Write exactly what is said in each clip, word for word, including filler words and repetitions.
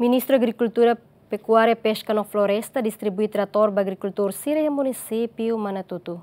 Ministru Agrikultura, Pekuária, Peska no Floresta distribui tratór ba agrikultór sira iha munisípiu Manatutu.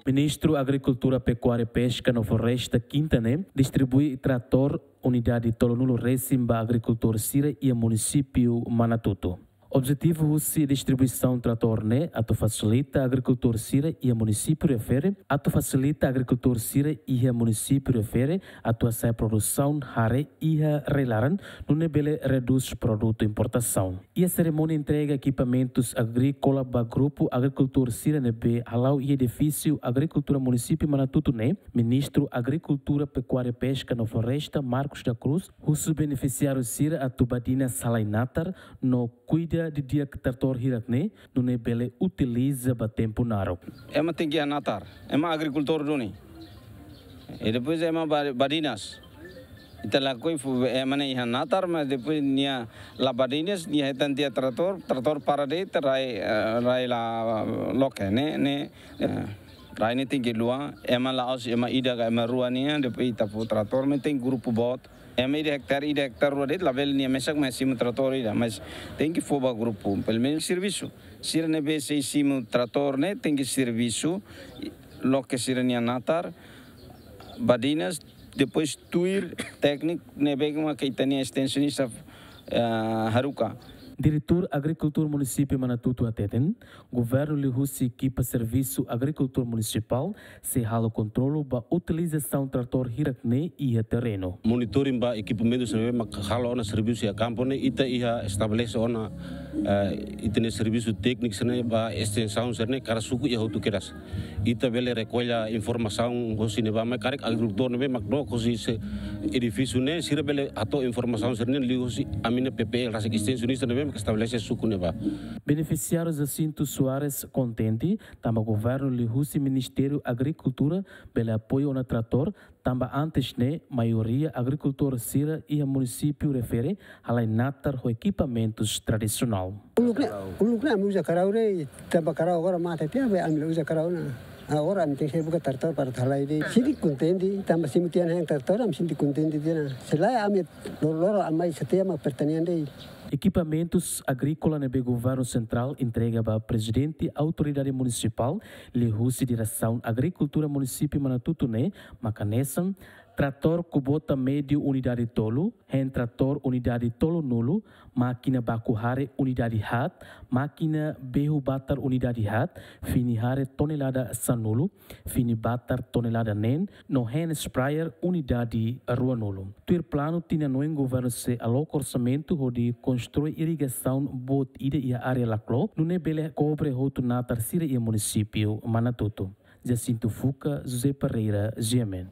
Ministru Agrikultura, Pekuária, Peska no Floresta, Kinta ne'e, distribui tratór unidade tolunulu resin ba agrikultór sira iha munisípiu Manatutu. Objetivu husi distribuisaun tratór ne'e atu fasilita agrikultór sira iha munisípiu refere, atu fasilita agrikultór sira iha munisípiu refere atu hasa'e produsaun hare iha rai-laran, nune'e bele redús produtu importasaun. Iha serimónia entrega ekipamentus agríkola ba grupu agrikultór sira ne'ebé hala'o iha edifísiu Agrikultura Munisípiu Manatutu ne'e, Ministru Agrikultura, Pekuária, Peska no Floresta, Marcos da Cruz, husu benefisiáriu sira atu badinas halai natar no kuida didi'ak tratór hirak ne'e, nune'e bele utiliza ba tempu naruk. Ema tenke iha natar, ema agrikultór duni. I depois ema ba-, badinas. Ita lakohi fó ema ne'e iha natar, mas depois nia la badinas, nia hetan tiha tratór, tratór para de'it, rai, eh, rai la loke, ne'e, ne'e, eh, rai ne'e tenke luan, ema la'ós ema ida ka ema rua nian, depois ita fó tratór, mas tenke grupu boot. Ema ida ektare, ida ektare rua de'it, labele nia mesak mai simu tratór ida, mas tenke fó ba grupu, pelumenus servisu. Sira ne'ebé sei simu tratór ne'e, tenke servisu, loke sira-nia natar, badinas, depois tuir tékniku ne'ebé mak ita-nia estensionista, eh, haruka. Diretór Agrikultura Munisípiu Manatutu hateten, governu liuhusi ekipa Servisu Agrikultura Munisipál sei halo kontrolu ba utilizasaun tratór hirak ne'e iha terrenu. Monitoring ba ekipamentus ne'ebé mak halo ona servisu iha kampu ne'e, ita iha estabelese ona, eh, ita-nia servisu tékniku sira-ne'e ba estensaun sira-ne'e kada suku iha hotu kedas. Ita bele rekolla informasaun hosi ne'ebá mai karik agrikultór ne'ebé mak dook hosi se edifísiu ne'e, sira bele hato'o informasaun sira-ne'e liuhusi ami-nia P P L rasik estensionista ne'ebé mak estabelese suku ne'ebá. Benefisiáriu Jacinto Soares kontente tanba governu liuhusi Ministériu Agrikultura bele apoiu ona tratór, tanba antes ne'e maioria agrikultór sira iha munisípiu refere halai natar ho ekipamentus tradisionál. Uluk ne'e, uluk ne'e ami uza karau de'it, tanba karau agora mate tiha, be ami la uza karau ona. Agora ami tenke buka tratór para halai de'it. Sente kontente, tanba simu tiha ona tratór, ami sente kontente tiha ona. Se lae ami loroloron ami mai setiap mak pertanian de'it. Ekipamentus agríkola ne'ebé governu sentrál entrega ba Prezidente Autoridade Munisipál liuhusi Diresaun Agrikultura Munisípiu Manatutu ne'e, mak hanesan tratór kubota médiu unidade tolu, hand tratór unidade tolunulu, mákina baku hare unidade haat, mákina behu batar unidade haat, fini hare tonelada sanulu, fini batar tonelada neen, no hand sprayer unidade ruanulu. Tuir planu tinan oin governu sei aloka orsamentu hodi konstrui irrigasaun boot ida iha área Laclo, nune'e bele kobre hotu natar sira iha munisípiu Manatutu. Jacinto Fuca, José Pereira, G M N.